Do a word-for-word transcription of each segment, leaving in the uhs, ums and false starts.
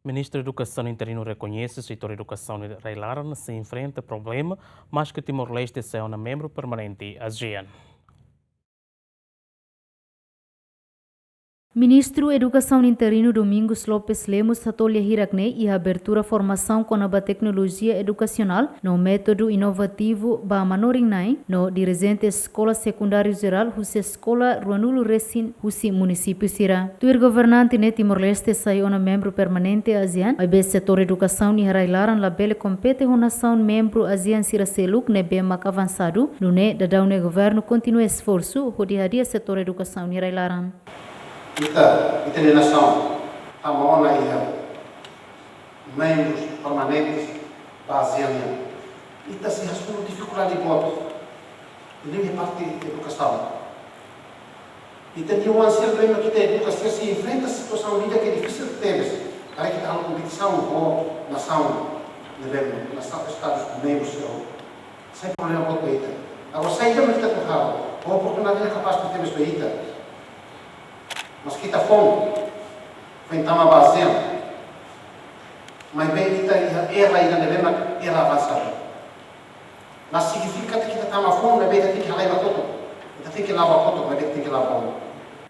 Ministru Edukasaun interinu rekoñese setór edukasaun iha rai-laran sei enfrenta problema, maske Timor-Leste sai ona membru permanente ASEAN. Ministru Edukasaun interinu Domingos Lopes Lemos hato'o lia hirak-ne'e iha abertura formasaun kona-ba teknolojia edukasionál no métodu inovativu ba manorin-na'in no dirijente eskola sekundáriu jerál husi eskola ruanulu resin husi munisípiu sira. Tuir governante ne'e, Timor-Leste sai ona membru permanente ASEAN, maibé setór edukasaun iha rai-laran labele kompete ho nasaun membru ASEAN sira seluk ne'ebé mak avansadu, nune'e daudaun ne'e governu kontinua esforsu hodi hadi'a setór edukasaun iha rai-laran. Ita, ita-nia nasaun tama ona iha membrus permanentes ba ASEAN nian. Ita sei hasoru difikuldade boot. Liuliu iha parte edukasaun. Ita-nia oan sira, problema ita edukasaun sei enfrenta situasaun ida ke difisil tebes. Karik ita halo kompetisaun ho nasaun ne'ebé, nasaun estadus membrus sira. Sai problema boot ba ita. Agora, saida mak ita atu halo? Ho oportunidade kapás tebes ba ita. Maske ita foun, foin tama ba ASEAN, maibé ita iha era ida ne'ebé mak era avansadu. La signifika katak ita tama foun, maibé ita tenke halai ba kotuk. Ita tenke la'o ba kotuk, maibé ita tenke la'o ba foun.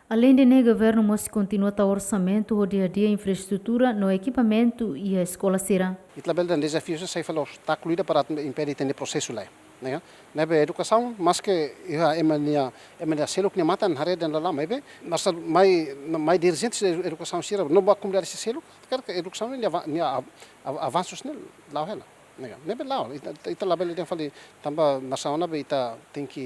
Aleinde ne'e, governu mós kontinua tau orsamentu hodi hadi'a infraestrutura no ekipamentu iha eskola sira. Ita labele dehan dezafiu sira sai fali obstákulu ida para impede ita-nia prosesu lai. Ne'e, ne'ebé edukasaun, maske iha ema nia, ema nia seluk nia matan haree dehan la'o, maibé, maibé, mai, mai dirijente edukasaun sira no ba komunidade sira seluk, karik edukasaun nia ava-, nia av-, av-, avansus ne'e la'o hela. Ne'e, ne'ebé la'o, ita, ita labele dehan fali tanba nasaun ne'ebé ita tenke,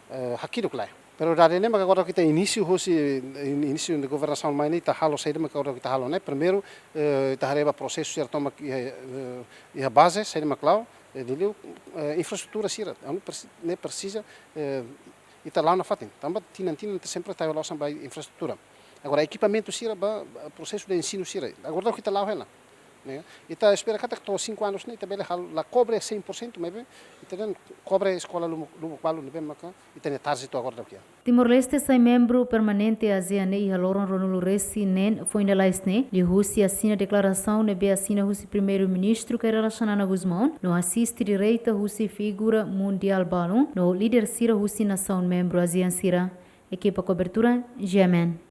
eh, hakiduk lai. Prioridade ne'e mak agora ita inísiu husi, in-, inísiu de governasaun mai ne'e ita halo saida mak agora ita halo ne'e. Primeiru, eh, ita haree ba prosesu sira tomak iha, eh, iha baze, saida mak la'o, eh, liuliu, eh, infraestrutura sira, anu presi-, ne'e presiza, eh, ita la'o nafatin. Tanba tinan-tinan ita sempre tau osan ba infraestrutura. Agora ekipamentu sira ba, ba prosesu de ensinu sira. Agora daudauk ita la'o hela. Ne'e, ita espera katak to'o cinco anos ne'e ita bele halo, la kobre cem por cento, maibé ita dehan kobre eskola lubuk, lubuk balu ne'ebé maka ita-nia target to'o agora daudauk iha. Timor-Leste sai membru permanente ASEAN ne'e iha loron ruanulu resin neen foin lalais ne'e, liuhusi asina deklarasaun ne'ebé asina husi Primeiru-Ministru Kay Rala Xanana Gusmão, no asiste direta husi figura mundiál balun, no líder sira husi nasaun membru ASEAN sira. Ekipa kobertura, G M N.